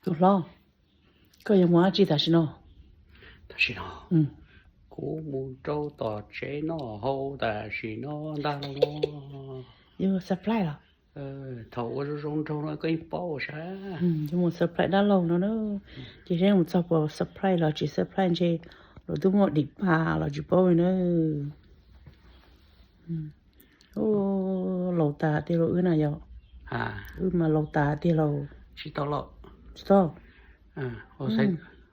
Tus hlob, koj yuav mus dab tsi tam sim no? Tam sim no, kuv mus rau tom tsev noj haus tam sim no ntag lauj. Yuav surprise los? Thaum ua zoo zoo nraug no koj yeej paub sav. Yuav mus surprise dab laug no na. Ces seb mus txog puas surprise los tsis surprise ntshe luag twb muaj dim pa los tsis paub li na. Laus tas tiag lauj wb na yom. Wb mas laus tas tiag lauj. Tsis tau laus. Tsis tau.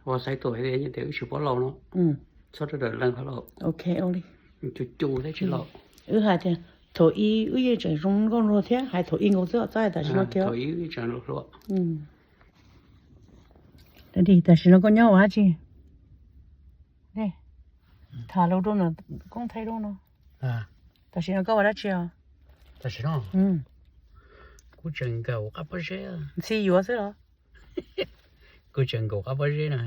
Ua xaiv tuam hais tias wb tsis paub laus no. Txhob raws dawm leej qhov laus. Ok, ua li. Cus cus thiab tsis laus. Wb hais tias thaum ub wb yeej tseem zoo nkauj nraug thiab, hais thaum ub nkaus xwb, txhob hais tam sim no kiag. Thaum ub wb tseem hluas hluas. Tam sim no koj nyob ua dab tsi? Tham lus rau nram koob thaij rau no. Tam sim no koj ua dab tsi os? Tam sim no kuv tseem nkaum qab pob zeb. Ntxhi yuav xwb los? Kuv tseem nkaum qab pob zeb na.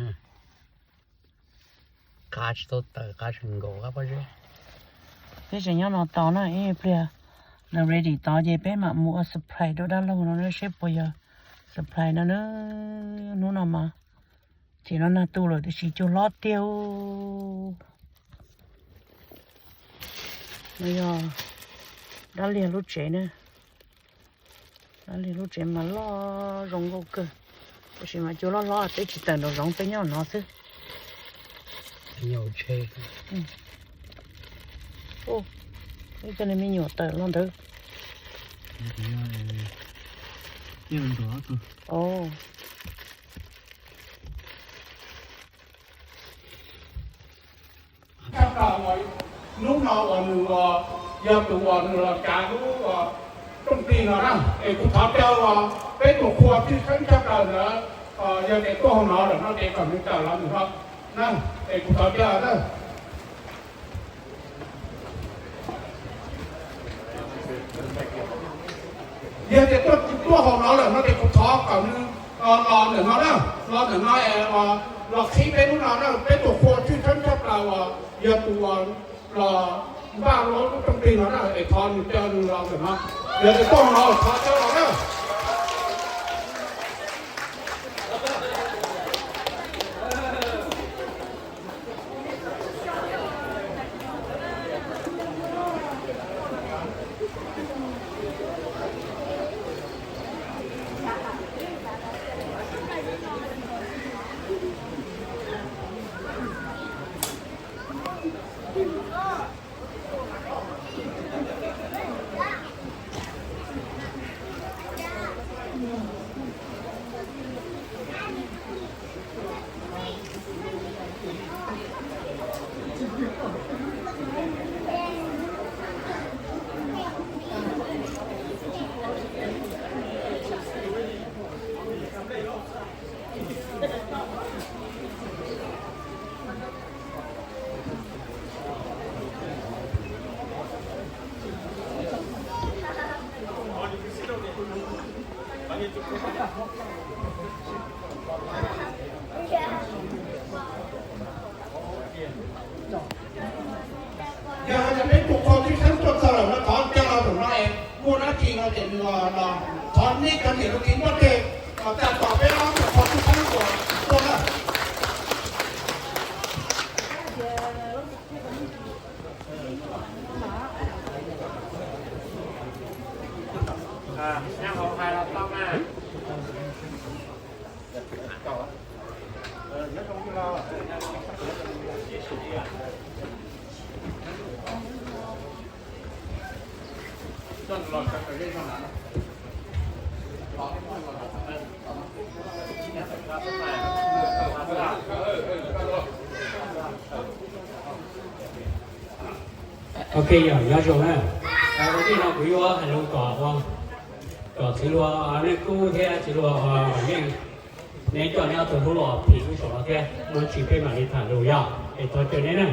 Qab tsis tau tawm qab tseem nkaum qab pob zeb. Peb tseem nyob no tos na, ib pliag nws ready tod ces peb mam mus ua surprise rau dab laug no seb puas yog surprise no na. Hnub no mas tseem no nag tu lawm tiam sis cua hlob tiag. No yog dab liag lub tsev na. Dab liag lub tsev mas loj zoo nkauj kawg, tab sis mas cua hlob hlob peb tsis tawm nraum zoov, peb nyob no xwb. Ib co me nyuam tawm los ntawd. Tshaj plaws hnub no uas nws yog tus uas nws los tsav lub rooj plig no na, es kuv thov caw peb tus qhua tshwj xeeb tshaj plaws ntawd, yog tias tuaj hauv no lawm no ces kom nws tawm los ntawm no na, es kuv thov caw na. Yog tias tuaj hauv no lawm no ces kuv thov kom nws los ntawm no na, los ntawm no es los qhib peb lub no na, peb tus qhua tshwj xeeb tshaj plaws uas yog tus uas los npaj lub rooj plig no na, es thov nws caw nws los ntawm no. Yog tias tuaj hauv no thov caw los na. Yog hais tias peb tus qhua tshwj xeeb tuaj txog lawm no thov caw los ntawm no es muaj dab tsi no ces nws los thov nej cov niam cov txiv npoj tseg los tsa tos peb ob tug qhua tshwj xeeb uas tuaj na. Ok, yog nyob zoo na. Ua ntej no kuv yuav hais lus kom, kom txiv hluas Naj Kub thiab txiv hluas Yeej, neb coj neb ob tug hlub los phim lub saum no thiab, hnub no peb mam li tham lus yog es thov caw neb na.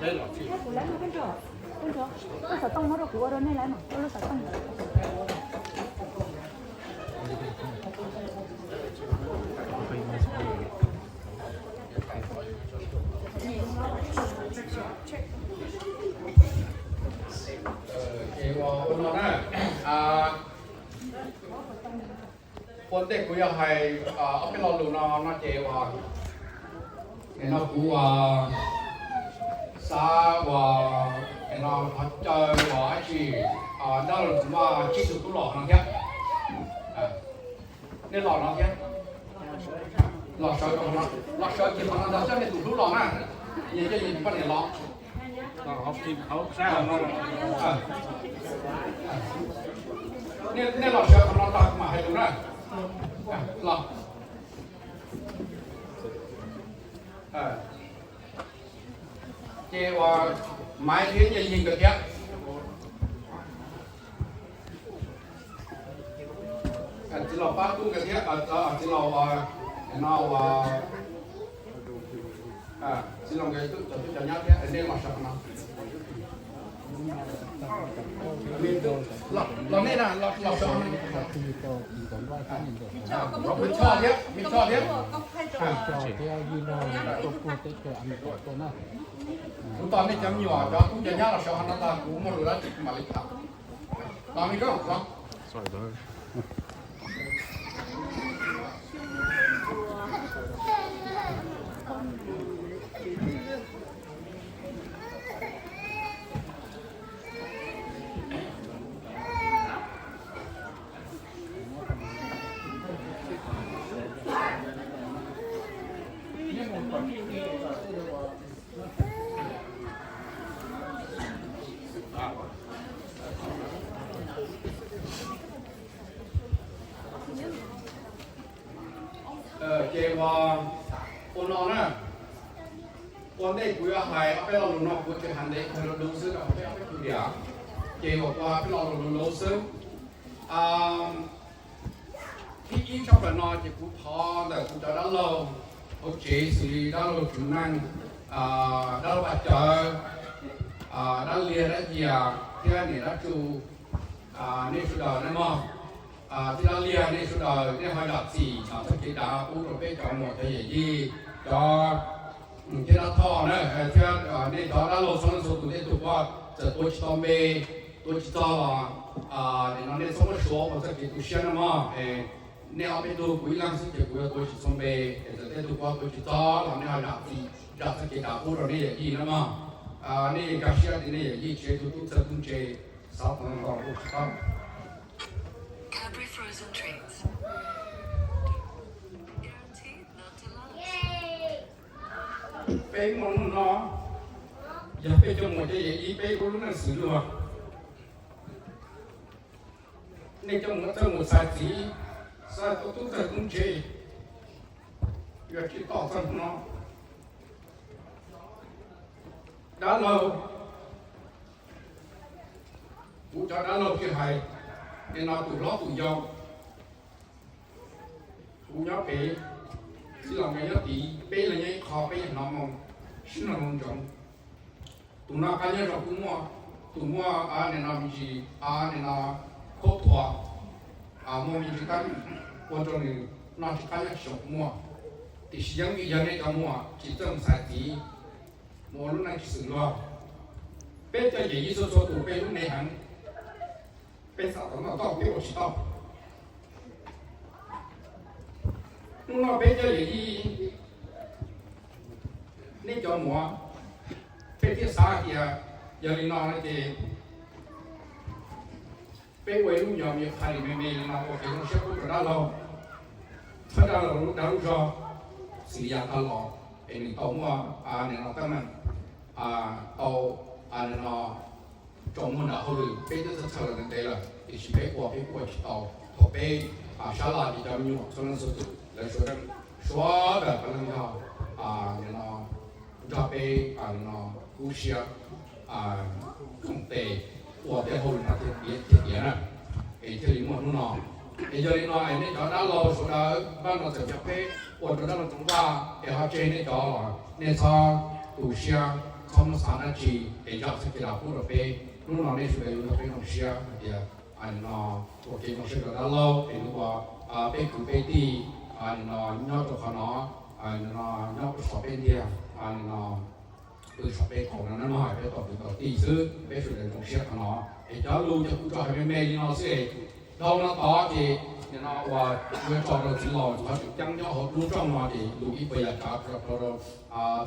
Kuv lawv no, koj nrog, koj nrog, lub xov tooj muab rau kuv ua rau nej lawv mas, ua lub xov tooj. Ces ua ua no na, ua ntej kuv yuav hais ob peb lo lus no no ces ua, no kuv ua xav ua, no qhov chaw ua dab tsi, dab laug Txoov Vaj tsib tug tub los no thiab. Nej los no thiab, los sawv, los sawv ces qhov no nrog coj nej tus hlub los na, nyias coj nyias tus poj niam los. Nej los sawv qhov no tag kuv mam hais lus na. Los. Ces ua Maiv thiab Nyiaj Yeeg nkawd thiab. Txiv laus Pab Tub nkawd thiab, txiv laus, no, txiv laus nkawd cov tub cov nyab thiab, nej los sawv qhov no. Los nej na, los sawv qhov no. Me Choj thiab, Me Choj thiab. Kuv tos nej cov me nyuam cov tub cov nyab los sawv qhov no tag kuv muaj lus dab tsi kuv mam li tham. Los me koj los. Ces ua, ua no na, ua ntej kuv yuav hais ob peb lo lus no kuv tseem hais ntev kawg lus xwb rau peb ob peb tug tias, ces ua kuv hais peb lo lus lus xwb. Thib ib tshaj plaws no ces kuv thov ntawm kuv cov dab laug hauv tsev xws li dab laug Tswv Neej, dab laug Vaj Cawv, dab liag dab yias thiab niam dab tsu, nej sawv daws nej mog, thiab dab liag nej sawv daws nej ho zam txim txoj kev dav pub rau peb cov muam cov yawm yij, cov thiab dab thoj na, thiab nej cov dab laug txhua leej txhua tus tej tug kuj txawm tuav tsis tau npe, tuav tsis txog los, nim no nej txhob muab suav ua txoj kev tu siab na mog. Nej ob peb tug kuv ib leeg xwb ces kuv yuav tuav tsis txog npe, es txawm tej tug kuv tuav tsis txog los nej ho zam txim, zam txoj kev dav pub rau nej yawm yij na mog. Nej nkag siab tias nej yawm yij tsis yog ib tug tub txawj tub ntse, xav tau nkaus kuj tsis tau. Peb muaj hnub no, yog peb cov muam cov yawm yij peb ua lub neej xws luag, nej cov muam txawj mus txais txiv, xav tau tub txawj tub ntse, yuav tsis tau txog hnub no. Dab laug, kuv cov dab laug tsis hais, nim no tus hlob tus yau, kuv nyob pem, txiv laus nkawd nyob tid, peb los nyob ib qho, peb yeej hnov moo, sib nug moo ntsoov. Tus no qab nyob zoo kuj muaj, tus muaj nim no me ntsis nim no khaub thuas, muaj me ntsis teeb ua rau nws noj tsis qab nyob tsis zoo kuj muaj. Tiam sis yeej vim yog nej cov muam tsis txawj mus txais txiv, mus ua lub neej tsis xws luag. Peb cov yawm yij txhua txhua tus peb lub neej heev, peb xav tau noj tau peb ua tsis tau. Hnub no peb cov yawm yij, nej cov muam, peb thiaj xav tias yog li no ces peb ua ib lub nyuam me qha li me me li no ua kev zoo siab pub rau dab laug, txhawb dab laug lub dag lub zog, xws li yav tag los es nws tau muaj nim no teeb meem, tau nim no tau muaj nram hauj lwm, peb twb txhawj txhawj los ntev lawm tiam sis peb ua peb ua tsis tau. Thaum peb sab laj ces cov me nyuam txhua leej txhua tus lawv sawv daws, sawv daws puav leej yog nim no nrog peb nim no kub siab koom tes ua tej hauj lwm no thiaj tiav na, es thiaj li muaj hnub no. Es yog li no es nej cov dab laug sawv daws, npaj no txawm yog peb ua rau dab laug Txoov Vaj es ho tseg nej cov los nej txhob tu siab, txhob muab xav dab tsi, es zam txoj kev laus pub rau peb. Hnub no nej sawv daws yuav nrog peb zoo siab hais tias no ua kev zoo siab rau dab laug es ua peb kwv peb tij no nyob rau qhov no, no nyob pem saum peb ntiag no, pem saum peb qaum no no hais peb tau kwv tau tij xwb, peb sawv daws zoo siab qhov no. Es cov lus ces kuv tso hais me me li no xwb es dhau no tod ces no uas yuav tso rau txiv laus qhov tseem ceeb nyob hauv lub rooj no ces lus ib puas yam tsav rau rau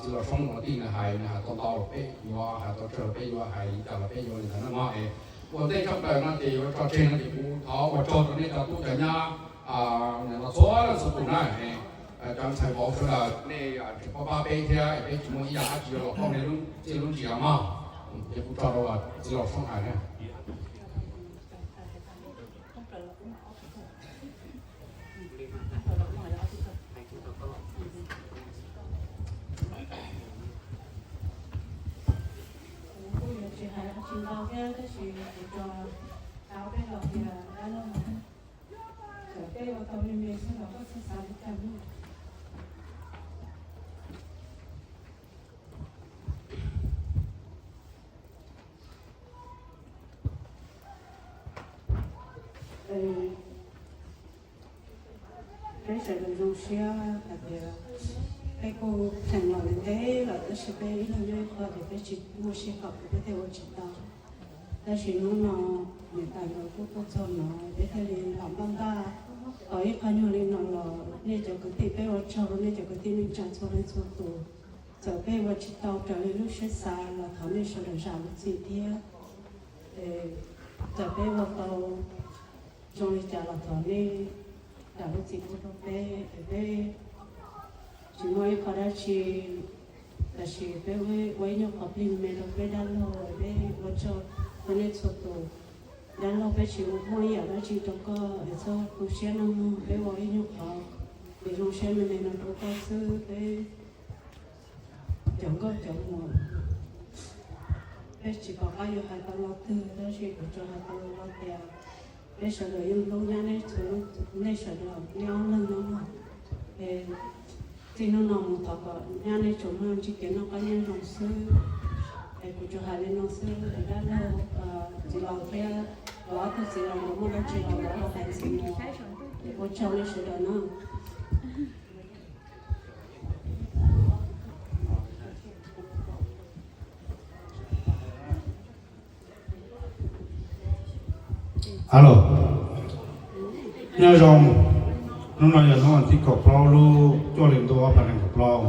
txiv laus Soob ua tij nws hais, nws hais tau ntau los peb yuav hais tau tsawg los peb yuav hais li cas los peb yuav li ntawd no no es ua ntej tshaj plaws no ces yuav tso tseg no ces kuv thov ua tsaug rau nej cov tub cov nyab no txhua leej txhua tus na. Cov ntxhais vauv sawv daws nej tseem pab pab peb thiab es peb tsis muaj ib yam dab tsi yuav los pauj nej lub txiaj lub ntsig mog. Ces kuv tso rau txiv laus Soob hais na. Kuv kuj yuav tsis hais dab tsi ntau thiab tab sis kuv tso rau peb los tias dab laug, txawm peb ua tau me me xwb los koj txhob xav li cas na. Peb sawv daws zoo siab hais tias peb kuj theem los ntev lawm tab sis peb ib leeg nyob ib qho ces peb tsis muaj sij hawm, peb thiaj ua tsis tau. Tab sis hnub no niam tais nkawd kuj tuaj txog no peb thiaj li los npaj npaj tau ib qho nyuag li no los nej cov kwv tij, peb ua tsaug rau nej cov kwv tij neej tsa txhua leej txhua tus. Txawm peb ua tsis tau raws li lub siab xav los thov nej sawv daws zam lub txim thiab. Txawm peb ua tau zoo li cas los thov nej zam lub txim pub rau peb es peb tsis muaj ib qho dab tsi, tab sis peb ua ib nyuag qhov plig me rau peb dab laug, peb ua tsaug rau nej txhua tus. Dab laug, peb tsis muaj ib yam dab tsi rau koj es txhob tu siab nawb mog, peb ua ib nyuag qhov es zoo siab me me no rau koj xwb. Peb cov nkauj cov muam, peb tsis pom qab yuav hais tau lo twg tab sis kuv tsuas hais tau lo tias peb sawv daws yeej hlub nyab nej txhua, nej sawv daws nej ob leeg no mog. Es txij hnub no mus thov kom nyab nej tsuas muaj ntsib kev noj qab nyob zoo xwb. Es kuv tsuas hais li no xwb es dab laug, txiv laus thiab ob tug txiv laus nkawd muaj dab tsi los lawv hais ntxiv mus. Ua tsaug nej sawv daws na. Alo, nyob zoo. Hnub no yog hnub vas thib kaum plaub lub cuaj hli ntuj ob phav nees nkaum plaub.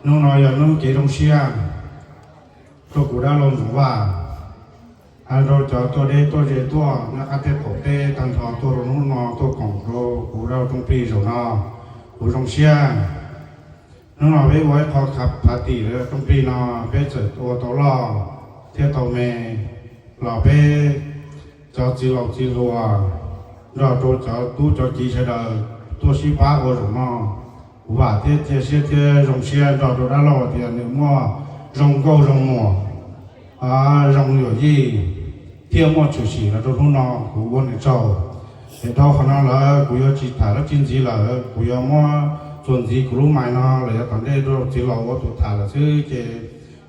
Hnub no yog hnub kev zoo siab rau kuv dab laug Ntxoov Vaj, hais rau cov tuaj deb tuaj ze tuaj nyob qab teb qaum teb tag nrho tuaj rau hnub no tuaj koom rau kuv dab laug rooj plig zaum no. Kuv zoo siab. Hnub no peb ua ib qho phav tim lawv rooj plig no, peb txawm ua tau loj thiab tau me los peb cov txiv laus txiv hluas nrog rau cov tub cov kiv sawv daws tuaj sib pab ua zaum no. Kuv vam thiab cia siab thiab zoo siab nrog rau dab laug tias nws muaj zoo nkauj zoo muam, zoo yuam yij thiab muaj tshwm sim los rau hnub no, kuv ua nws tsaug. Es dhau qhov no lawm kuv yuav tsis tham dab tsi ntxiv lawm, kuv yuav muab txuas ntxiv kuv lub mais no los yav tom ntej rau txiv laus ua tus tham lawm xwb ces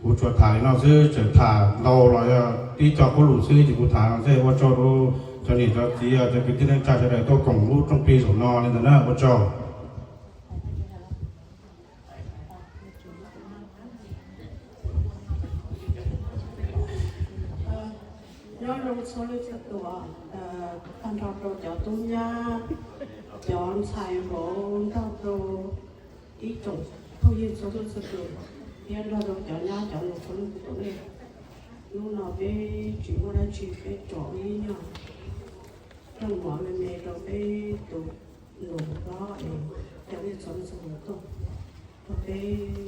kuv tsuas tham li no xwb, tseem tham ntau los yog tib co qub lus xwb ces kuv tham no xwb. Ua tsaug rau cov niam cov txiv cov kwv tij neej tsa sawv daws tuaj koom lub rooj plig zaum no li ntawd na, ua tsaug. Nyob zoo txhua leej txhua tus, tag nrho rau cov tub nyab, cov ntxhais vauv, nrog rau ib tsoom phooj ywg txhua leej txhua tus, thiab nrog rau cov nyab cov laus txhua leej txhua tus nej. Hnub no peb tsis muaj dab tsi, peb tsom ib nyuag rooj mov me me rau peb tus nus hlob es coj nej txhua leej txhua tus tuaj, rau peb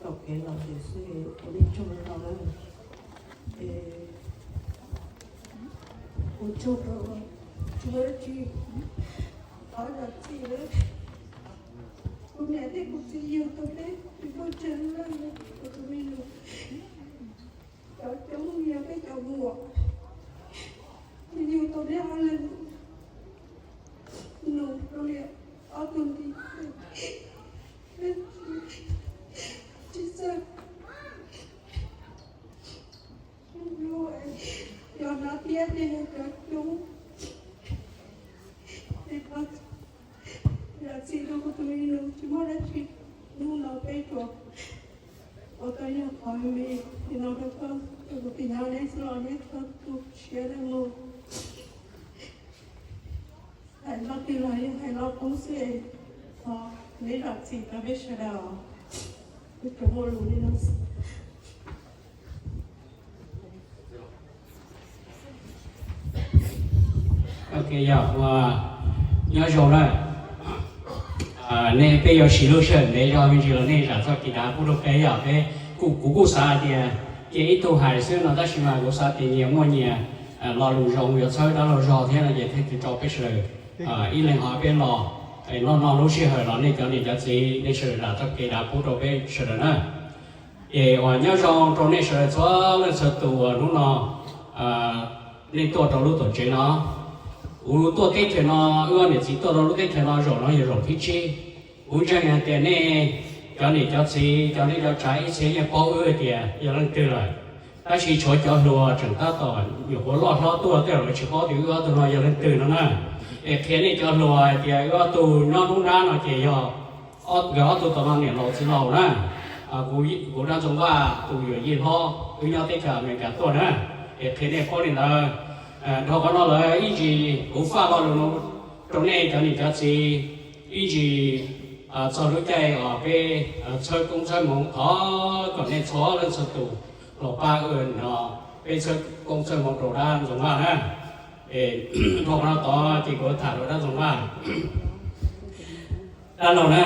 tau kev los lawm xwb, ua nej tsaug ntau lawm. Ua tsaug rau, tsis muaj dab tsi, thov zam txim lawm. Kuv niam thiab kuv txiv yug tau peb tus poj tseg lawm, kuv tus me nus, cov coob yog peb cov muam, yug tau peb ob leeg nus rau li ob tug nti, peb tsis txawj Tej yog cov coob, tej yog txij rau kuv tus me nus tsis muaj dab tsi, hnub no peb tsuas ua tau yog qhov me no rau koj, rau kuv tus nyab neb xwb los neb txhob tu siab dab mus. Hais lo twg los yeej hais lo qub xwb, thov neb zam txim rau peb sawv daws, peb tsuas muaj lus li no xwb. Ok, yog ua nyob zoo na. Nej peb yuav siv lub sij hawm ntev zog me ntsis los nej zam txoj kev dav pub rau peb yom. Peb kuj, kuv kuj xav tias cia ib tug hais xwb no tab sis mas kuv xav tias nyias muaj nyias lo lus zoo yuav txhawb dab laug zog thiab no ces thiaj tso peb sawv daws ib leeg ho peb los noj noj lub sij hawm los nej cov niam cov txiv nej sawv daws zam txoj kev dav pub rau peb sawv daws na. Ces uas nyob zoo rau nej sawv daws txhua leej txhua tus uas hnub no nej tuaj rau lub tuam tsev no. Kuv tuaj teb chaws no, wb niam txiv tuaj rau lub teb chaws no zaum no yog zaum thib tsib. Kuv ntseeg hais tias nej cov niam cov txiv, cov neej cov tsav ib txhia yeej paub wb hais tias yog leej twg lawm. Tab sis tshuav cov hluas tseem tab tom nyuam qhuav loj hlob tuaj tej lawv tsis paub tias wb ob tug no yog leej twg no na. Es qhia nej cov hluas hais tias wb ob tug nyob nruab nrab no ces yog nkawd ob tug tau no niam laus txiv laus na. Kuv dab Ntxoov Vaj tus yawm yij hlob wb nyob teb chaws Amelikas tuaj na. Es qhia nej paub li ntawd. Dhau qhov no lawm ib ntsis kuv faj lo lus no rau nej cov niam cov txiv, ib ntsis txog lub caij uas peb txhawb koob txhawb hmoov thov kom nej txhua leej txhua tus los pab no, peb txhawb koob txhawb hmoov rau dab Ntxoov Vaj na. Dhau qhov no tod ces kuv tham rau dab Ntxoov Vaj. Dab laug na,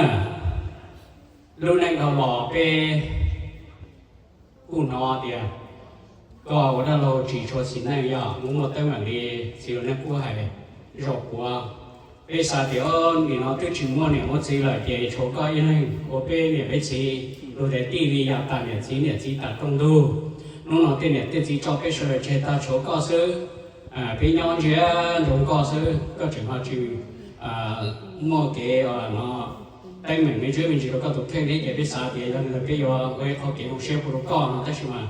lub neej dhau los peb kuj hnov tias koj ua dab laug tsis tshua xis neej, yog muaj muaj teeb meem li txiv hluas Neej Kub hais zaum puav. Peb xav tias nim no twb tsis muaj niam muaj txiv lawm ces tshuav koj ib leeg ua peb niam peb txiv, luag tias tij li yam tas niam txiv, niam txiv tas rooj ntug. Hnub no tej niam tej txiv tso peb sawv daws tseg tag tshuav koj xwb. Peb nyob ntsia ntsoov koj xwb, koj tseem ho tsis muaj kev no teeb meem me ntsis me ntsis rau koj tus kheej thiab ces peb xav tias yog li ntawd peb yuav ua ib qho kev zoo siab pub rau koj no tab sis mas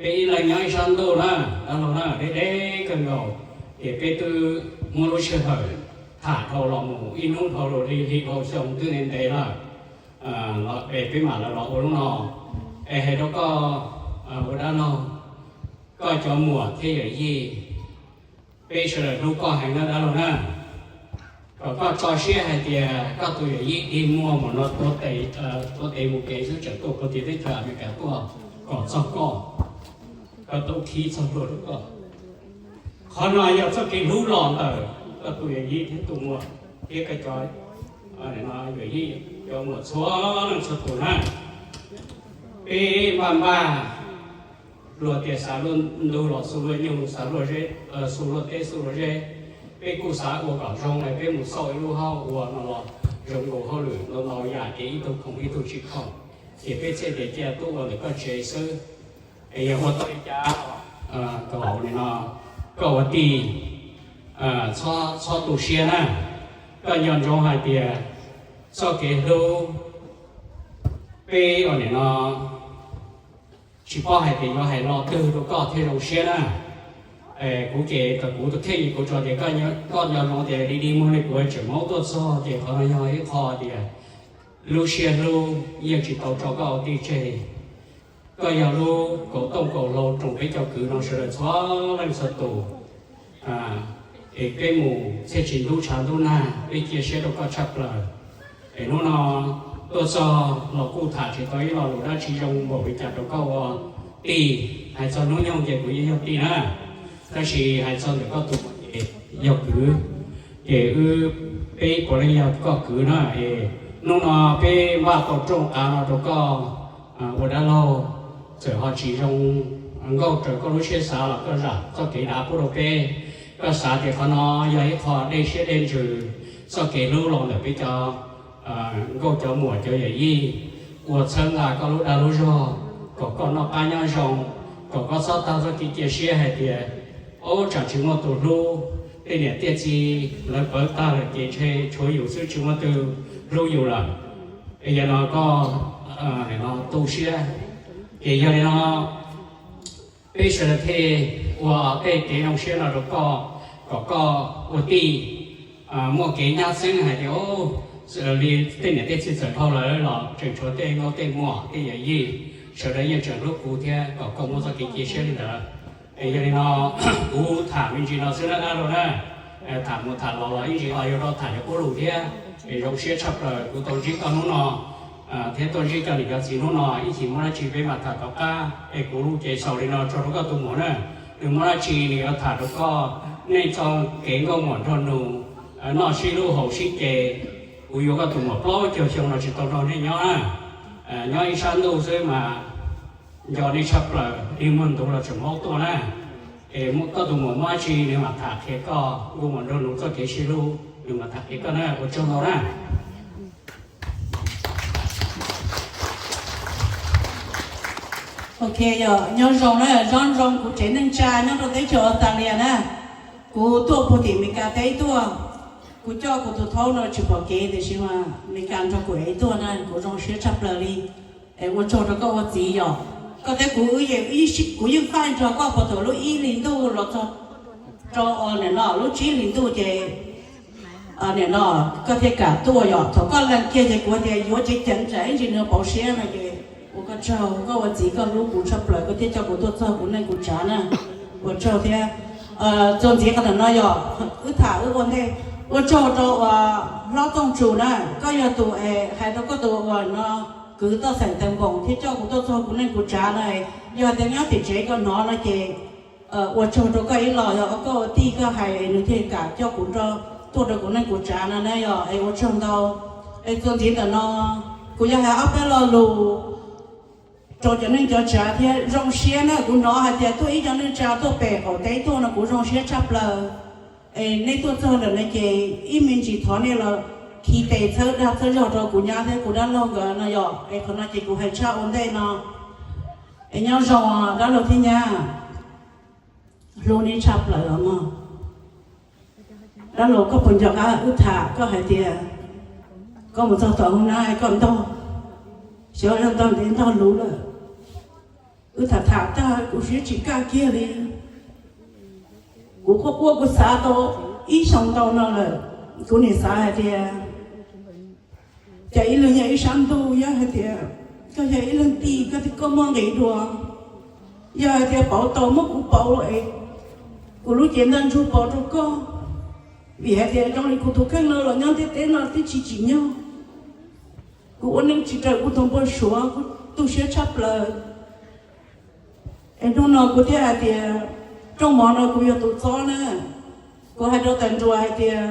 peb ib leeg nyob ib sab ntuj na, dab laug na, deb deb kawg nkaus. Ces peb twb muab lub sij hawm tham dhau los mus ib hnub dhau los li hli dhau xyoo twb ntev ntev lawm, es peb mam li los ua lub no. Es hais rau koj ua dab laug, koj cov muam thiab yawm yij, peb sawv daws hlub koj heev na dab laug na. Kom koj tso siab hais tias koj tus yawm yij dig muag mus no tuav tes mus kev xwb tseem tuaj puag tim teb chaws Amelikas tuaj kom txog koj, koj tau khib txog luag rau koj. Qhov no yog txoj kev hlub los ntawm koj tus yawm yij thiab tus muam thiab koj cov yawm yij cov muam txhua leej txhua tus na. Peb npaj npaj luag tias xav luaj ntug los xu luaj nyuj, xav luaj zeb xu luaj teb xu luaj zeb. Peb kuj xav ua kom zoo es peb mus xauj ib lub hauj ua no los zoo nkaus hauj lwm ntau ntau yam ces ib tug khoom ib tug tsis khoom. Ces peb txhij tias cia tuaj ua ntawm koj tsev xwb. Es yog ua tau li cas kom nim no koj ua tij txhob tu siab na. Koj nco ntsoov hais tias txoj kev hlub peb ua nim no tsis paub hais tias yuav hais lo twg rau koj thiaj zoo siab na. Kuv ces kuv tus kheej kuv tsuas tias koj nco ntsoov tias dig dig muag li kuv tseem maub tuaj txog ces qhov no yog ib qho tias lub siab hlub yeej tsis tau tso koj ua tij tseg. Koj yog lub kaum tooj kaum hlau rau peb cov kwv no sawv daws txhua leej txhua tus. Es peb mus txhiaj tsis ntub tshav ntub nag, peb cia siab rau koj tshaj plaws. Es hnub no tuaj txog los kuj tham tsis tau ib lo lus dab tsi zoo npaum li cas rau koj ua tij. Hais txog hnub nyoog ces kuv yeej yog tij na, tab sis hais txog ntawm koj tus muam ces yog kwv, ces wb peb puav leej yog koj kwv na. Es hnub no peb npaj tau rooj qav no rau koj ua dab laug, txawm ho tsis zoo nkauj raws koj lub siab xav los koj zam txoj kev dav pub rau peb. Koj xav tias qhov no yog ib qho dej siab dej ntsws, txoj kev hlub los ntawm peb cov nkauj cov muam cov yawm yij, ua txhawb nqa koj lub dag lub zog, kom koj noj qab nyob zoo, kom koj txhob tag txoj kev cia siab hais tias, ob, tsam tsis muaj tus hlub, tej niam tej txiv lawv pawv tag lawm ces ntshe tshuav yus xwb tsis muaj tus hlub yus lawm. Es yog no koj tu siab, ces yog li no Peb sawv daws thiaj ua tej kev zoo siab no rau koj, kom koj ua tij muaj kev nyab xeeb hais tias, li tej niam tej txiv txawm dhau lawm los tseem tshuav tej nkauj tej muam tej yawm yij, sawv daws yeej tseem hlub kuv thiab kom koj muaj txoj kev cia siab li ntawd. Yog li no, kuv tham me ntsis no xwb na dab laug na. Tham mus tham los los ib ntsis los yuav rau tham cov kub lus thiab. Es zoo siab tshaj plaws kuv tau ntsib koj hnub no thiab tuaj ntsib cov niam cov txiv hnub no, ib chim muaj dab tsi peb mam tham tom qab. Es kuv lus ces xaus li no tso rau koj tus muam na. Nws muaj dab tsi nws yuav tham rau koj. Nej txoj kev nkauj muam nraug nus, noj sib hlub haus sib ce, kuv yuav koj tus muam plaub caug xyoo no tsis tau nrog nej nyob na. Nyob ib sab ntuj xwb mas nco nej tshaj plaws, dig muag ntuv los tseem maub tuaj na. Es koj tus muam muaj dab tsi nws mam tham qhia koj nkauj muam nraug nus txoj kev sib hlub, nws mam tham qhia koj na. Ua tsaug ntau na. Ok, yog nyob zoo na, zoo zoo kuv tsev neej tsa nyob rau teb chaws Australia na. Kuv tuaj puag tim Meskas teb tuaj, kuv coj kuv tus thaub no tsis pom kev tiam sis mas Meskas nrog kuv ev tuaj na, kuv zoo siab tshaj plaws li. Es ua tsaug rau koj ua txiv yom. Koj thiab kuv, kuv yeej faij nrog koj puag thaum lub ib hlis ntuj los txog rau nim no lub tsib hlis ntuj ces nim no koj thiaj kam tuaj yom. Thaum koj lees kiag ces kuv tias yuav ceev ceev tsam ib ntsis nws pauv siab no ces ua koj tsaug, koj ua txiv koj hlub kuv tshaj plaws koj thiaj coj kuv tuaj txog kuv neej kuv tsav na. Ua tsaug thiab. Txuas ntxiv qhov ntawm no yog wb tham wb ua ntej. Ua tsaug rau uas hlob Tooj Tsum na, koj yog tus hais rau koj tus uas no kwv toj xeem Teev Npoos thiab coj kuv tuaj txog kuv neej kuv tsav na. Yog tias nyob tim tsev koj hnov no ces ua tsaug rau koj ib los, yog koj ua tij koj hais nws thiaj kam coj kuv tuaj rau kuv neej kuv tsav no na yog es ua tsaug ntau. Es txuas ntxiv ntawm no kuv yog hais ob peb lo lus rau cov neej cov tsav thiab zoo siab na, kuv hnov hais tias tuaj ib cov neej tsa tuaj pem qaum teb tuaj no kuv zoo siab tshaj plaws. Es nej tuaj txog ntawm no ces ib me ntsis thov nej los khi tes txhawb dag txhawb zog rau kuv nyab thiab kuv dab laug nkawd no yom. Es qhov no ces kuv hais tshaj ua ntej no. Es nyob zoo dab laug thiab nyab, hlub nej tshaj plaws os mog. Dab laug koj puas nco qab wb tham koj hais tias koj mus txog tom hoob nab koj ntog, xyov yog ntog ntev ntog luv lawm. Wb tham tham tag kuv siab tsis kaj kiag li. Kuv quaj quaj kuv xav tau ib xyoo ntau no lawm, kuv nim xav hais tias cas ib leeg yog ib sab ntuj, yog hais tias koj yog ib leeg tij koj thiaj koj muaj nqis dua, yog hais tias pauv tau muab kuv pauv es kuv lub cev ntaj ntsug pauv rau koj, vim hais tias zoo li kuv tus kheej no los nyob ntiaj teb no twb tsis tsim nyog. Kuv ua neej tsis raws kuv tus npau suav, kuv tu siab tshaj plaws. Es hnub no kuv thiaj hais tias rooj mov no kuv yog tus txob na. Kuv hais rau tais nruas hais tias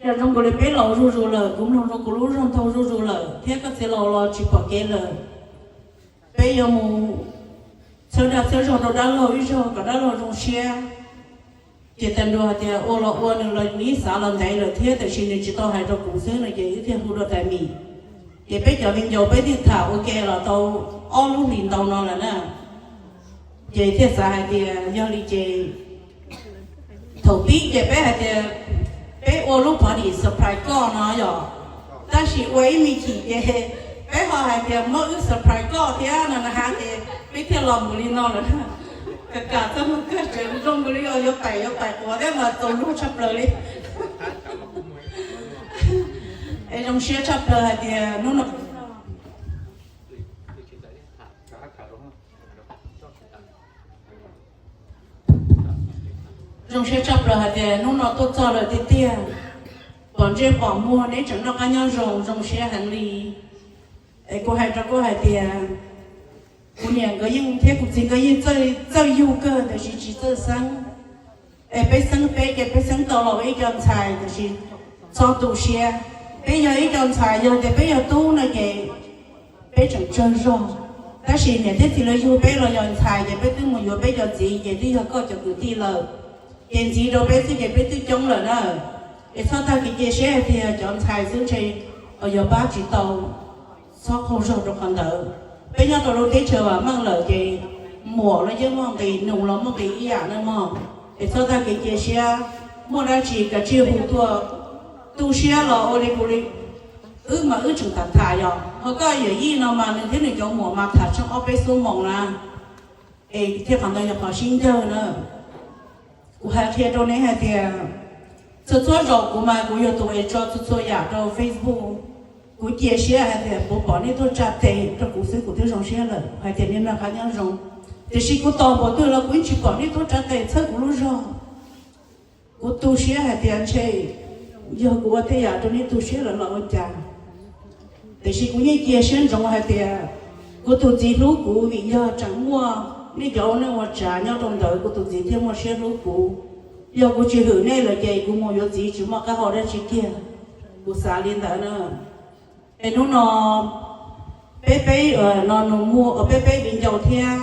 yog zoo nkaus li peb laus zuj zus lawm, kuv mloog rau kuv lub zog ntau zuj zus lawm thiab koj txiv laus los tsis pom kev lawm. Peb yuav mus txhawb dag txhawb zog rau dab laug ib zaug kom dab laug zoo siab. Ces tais nruas hais tias ua los ua, nws los nws xav los ntev lawm thiab tab sis nws tsis tau hais rau kuv xwb no ces wb thiaj hu dua tais mis. Ces peb cov viv ncaus peb thiaj tham ua ke los tau ob lub hlis ntau no lawm na. Ces thiaj xav hais tias yog li ces thaum pib ces peb hais tias peb ua lub party surprise koj no yom, tab sis ua ib me chim ces peb ho hais tias muab wb surprise koj thiab no na ha ces peb thiaj los mus li no lawm. Kam kam txog mus kawg tseem zoo nkaus li yuav pais yuav pais quav thiab mas txaus luag tshaj plaws li. Es zoo siab tshaj plaws hais tias hnub no zoo siab tshaj plaws hais tias hnub no tuaj txog lawm tiag tiag. Pom ntsej pom muag neb tseem noj qab nyob zoo, zoo siab heev li. Es kuv hais rau koj hais tias kuv niam nkawd yeej thiab kuv txiv nkawd yeej txawj yug kawg tab sis tsis txawj xeeb. Es peb xeeb peb ces peb xeeb tau los ua ib co ntxhais tab sis txhob tu siab. Peb yog ib co ntxhais, yog tias peb yog tub no ces peb tseem tsawg zog, tab sis niam thiab txiv lawv yug peb los yog ntxhais ces peb twb mus yuav peb cov txiv ces twb yog koj cov kwv tij lawm. Ces ntxiv rau peb xwb ces peb twb coob lawm na. Es txhob tag kev cia siab hais tias cov ntxhais xwb ntshe yuav pab tsis tau. Txhob qaug zog rau qhov ntawd. Peb nyob rau lub teb chaws vam meej lawm ces muam los yeej muaj nqis, nus los muaj nqis ib yam na mog. Es txhob tag kev cia siab, muaj dab tsi kav tsij hu tuaj. Tu siab los ua li kuv li, wb mas wb tseem tham tham yom, ho koj yawm yij no mas nws thiab nws cov muam mas tham tsheej ob peb xuab moos na. Es thiab qhov ntawd yog qhov sib ncawg na. Kuv hais qhia rau neb hais tias txhua txhua zaus kuv mas kuv yog tus es tso txhua txhua yam rau Facebook. Kuv cia siab hais tias puas pom nej tuaj tsa tes rau kuv xwb kuv twb zoo siab lawm hais tias nej noj qab nyob zoo. Tiam sis kuv tos npaum twg los kuv yeej tsis pom nej tuaj tsa tes txhawb kuv lub zog. Kuv tu siab hais tias ntshe yog kuv ua tej yam rau nej tu siab lawm los ua cas. Tiam sis kuv yeej cia siab ntsoov hais tias kuv tus txiv hlub kuv vim yog tseem muaj nej cov ua neej ua tsav nyob rau ntawd kuv tus txiv thiaj muaj siab hlub kuv. Yog kuv tsis hwm nej lawm ces kuv mus yuav txiv tsis muaj qab hau dab tsi kiag. Kuv xav li ntawd na. Es hnub no peb peb no nus muag peb peb viv ncaus thiab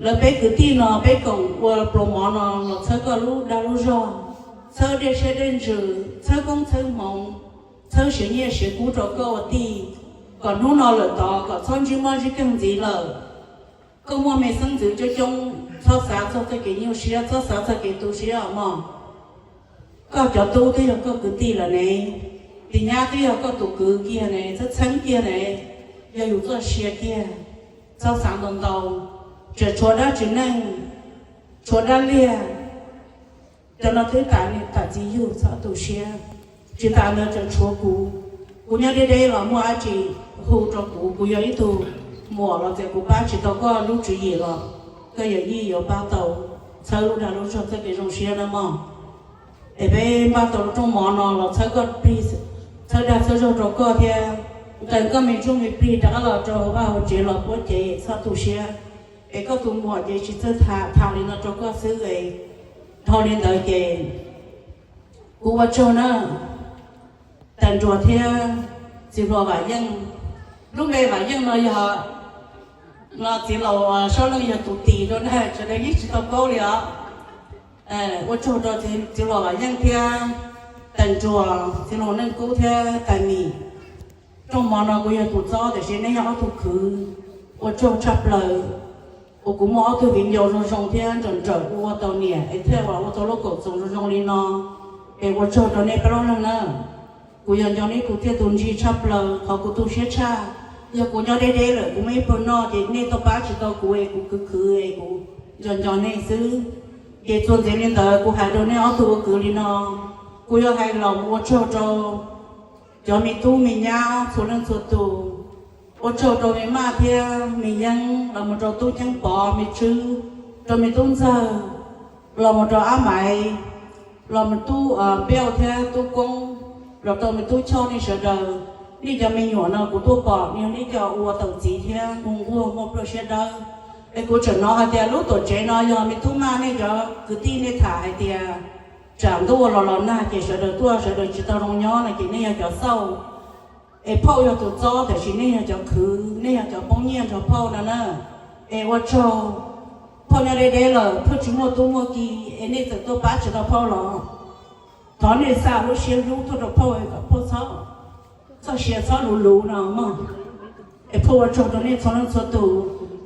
lawv peb kwv tij no peb koom ua pluas mov no los txhawb koj lub dag lub zog, txhawb dej siab dej ntsws, txhawb koob txhawb hmoov, txhawb siav nyiaj siav kub rau koj ua tij, kom hnub no lawm tod kom txhob ntsib mob ntsib keeg ntxiv lawm. Koj muaj me xeeb ntxwv coob coob, txhob xav txog txoj kev nyuaj siab, txhob xav txog kev tu siab os mog. Koj cov tub twb yog koj kwv tij lawm ne, tus nyab twb yog koj tus kwv kiag ne, txheeb txheeb kiag ne, yog yus txoj sia kiag. Txhob xav ntau ntau, tseem tshuav dab tsi neej, tshuav dab liag. Cov no twb tas niam tas txiv yug, txhob tu siab. Tsis tas ntawd tseem tshuav kuv, kuv nyob deb deb los muaj dab tsi hu rau kuv, kuv yog ib tug muam los txawm kuv pab tsis tau koj lub tswv yim los koj yawm yij yuav pab tau, txhawb lub dag lub zog txoj kev zoo siab na mog. Es peb npaj tau lub rooj mov no los txhawb koj plig, txhawb dag txhawb zog rau koj thiab, nqes koj me txuj me plig rov qab los rau hauv vaj hauv tsev los puab cev, txhob tu siab. Es koj tus muam ces tsis txawj tham, tham li no rau koj xwb es dhau li ntawd ces kuv ua tsaug na. Tais Nruas thiab txiv hluas Vam Yeej, lub npe Vam Yeej no yog no txiv laus Sab Leej yog tus tis rau na, sawv daws yeej tsis tau paub li os. Ua tsaug rau txiv hluas Vam Yeej thiab Tais Nruas, txiv hluas Neej Kub thiab Tais Mim. Rooj mov no kuv yog tus txob tiam sis nej yog ob tug khwv, ua tsaug tshaj plaws uas kuv muaj ob tug viv ncaus zoo zoo thiab nrawm nrawm ua tau niam es thiaj ua tau lub koom txoos zoo zoo li no. Es ua tsaug rau nej peb lub neej na. Kuv yog nco nej tus txiaj tus ntsig tshaj plaws, qhov kuv tu siab tshaj, yog kuv nyob deb deb lawm kuv muaj ib pluag noj ces nej tau pab tsis tau kuv es kuv khwv khwv es kuv nco nco nej xwb. Ces txuas ntxiv li ntawd kuv hais rau nej ob tug ua kwv li no, kuv yuav hais los mus ua tsaug rau cov me tub me nyab txhua leej txhua tus, ua tsaug rau me Maj thiab me Yeeb, los mus rau tub Ceeb Pov, me Tswb, rau me tub Ntxawg, los mus rau Ab Maiv, los mus tub Npiauj thiab tub Koob, los rau me tub Choj, nej sawv daws. Nej cov me nyuam no kuv tuaj pom nws yog nej cov ua tau txiv thiab nquag nquag muaj pluaj siab dawb. Es kuv tseem hnov hais tias lub tuam tsev no yog me tub Maj nej cov kwv tij nej tham hais tias tsam ntuj los los nag ces sawv daws tuaj sawv daws tsis tau zoo nyob no ces nej yog cov xauj. Es phauj yog tus txob tiam sis nej yog cov khwv, nej yog cov poob nyiaj nrog phauj no na. Es ua tsaug, phauj nyob deb deb lawm phauj tsis muaj tub muaj ki, es nej txawm tuaj pab tsis tau phauj los thov nej xa lub siab hlub tuaj rau phauj kom phauj txhob txoj sia txhob luv luv no mog. Es phauj ua tsaug rau nej txhua leej txhua tus,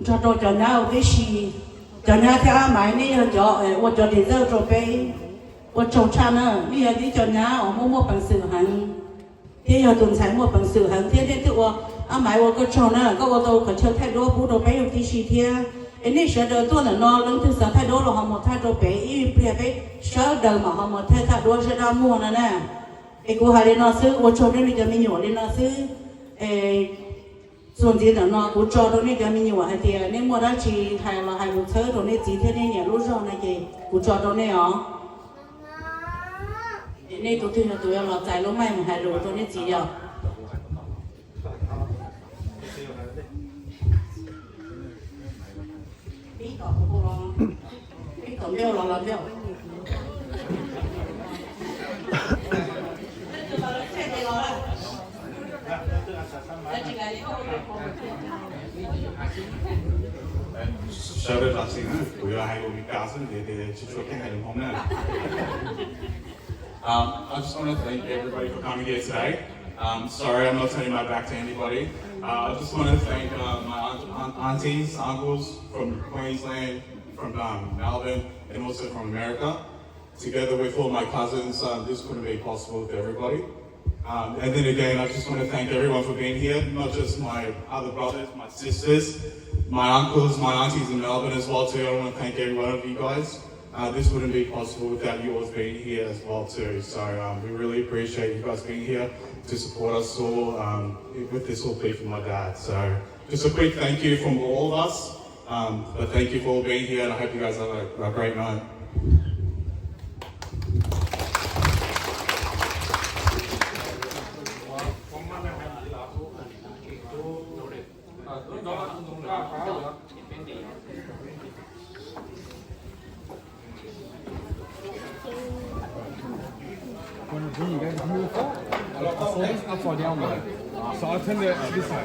nrog rau cov nyab ua tib si. Cov nyab thiab Ab Maiv nej yog cov ua cov design rau peb, ua tsaug tshaj na. Nej yog tib cov nyab uas muaj muaj peev xwm heev thiab yog tus ntxhais muaj peev xwm heev thiab nej twb ua, Ab Maiv ua koj tsaug na, koj ua tau qhov chaw thaij duab pub rau peb ua tib si thiab. Es nej sawv daws tuaj ntawm no leej twg xav thaij duab los ho mus thaij rau pem, ib pliag peb sawv daws mam ho mus thaij thaij duab sab dab muag no na. Es kuv hais li no xwb, ua tsaug nej li cov me nyuam li no xwb. Es txuas ntxiv ntawm no kuv tso rau nej cov me nyuam hais tias nej muaj dab tsi hais los hais lus txhawb rau nej txiv thiab nej niam lub zog no ces kuv tso rau nej os. Nej tus twg yog tus yuav los txais lub mic mus hais lus rau nej txiv yom? Sawv daws zam txim na, kuv yuav hais lus Meskas xwb, ces tsis tshua keej hais lus Hmoob na. Um, I just want to thank everybody for coming here today. Um, sorry, I'm not turning my back to anybody. Uh, I just want to thank uh, my aunt, aunt, aunties, uncles from Queensland, from um, Melbourne, and also from America. Together with all my cousins, um, this couldn't be possible with everybody. Um, and then again, I just want to thank everyone for being here, not just my other brothers, my sisters, my uncles, my aunties in Melbourne as well too. I want to thank every one of you guys. Uh, this wouldn't be possible without you all being here as well too. So um, we really appreciate you guys being here to support us all um, with this whole plea for my dad. So just a quick thank you from all of us. Um, but thank you for all being here, and I hope you guys have a, a great night. When, when you guys move, I saw this upside down one. So I turned it this way.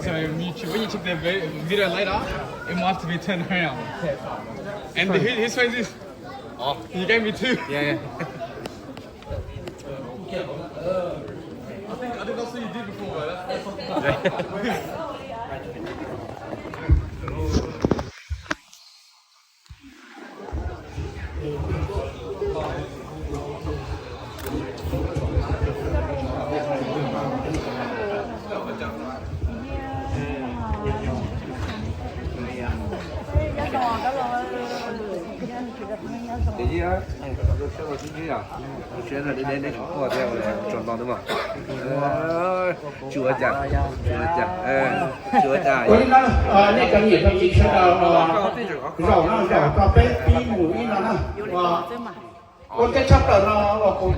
So when you, ch- when you check the vi- video later, it might have to be turned around. And who, whose phone is this? Oh, you gave me two. Yeah, yeah. I think I did not see you did before, but that's, that's something. Ces yog, siab no deb deb neb tsis quaj thiab, tsaus nto ntawd mas. Tsis ua cas, tsis ua cas, tsis ua cas. Ua li no, nej cov niam cov txiv sawv daws no, zaum no zaum rau peb pib mus ib no na. Ua ntej tshaj plaws no uas kuv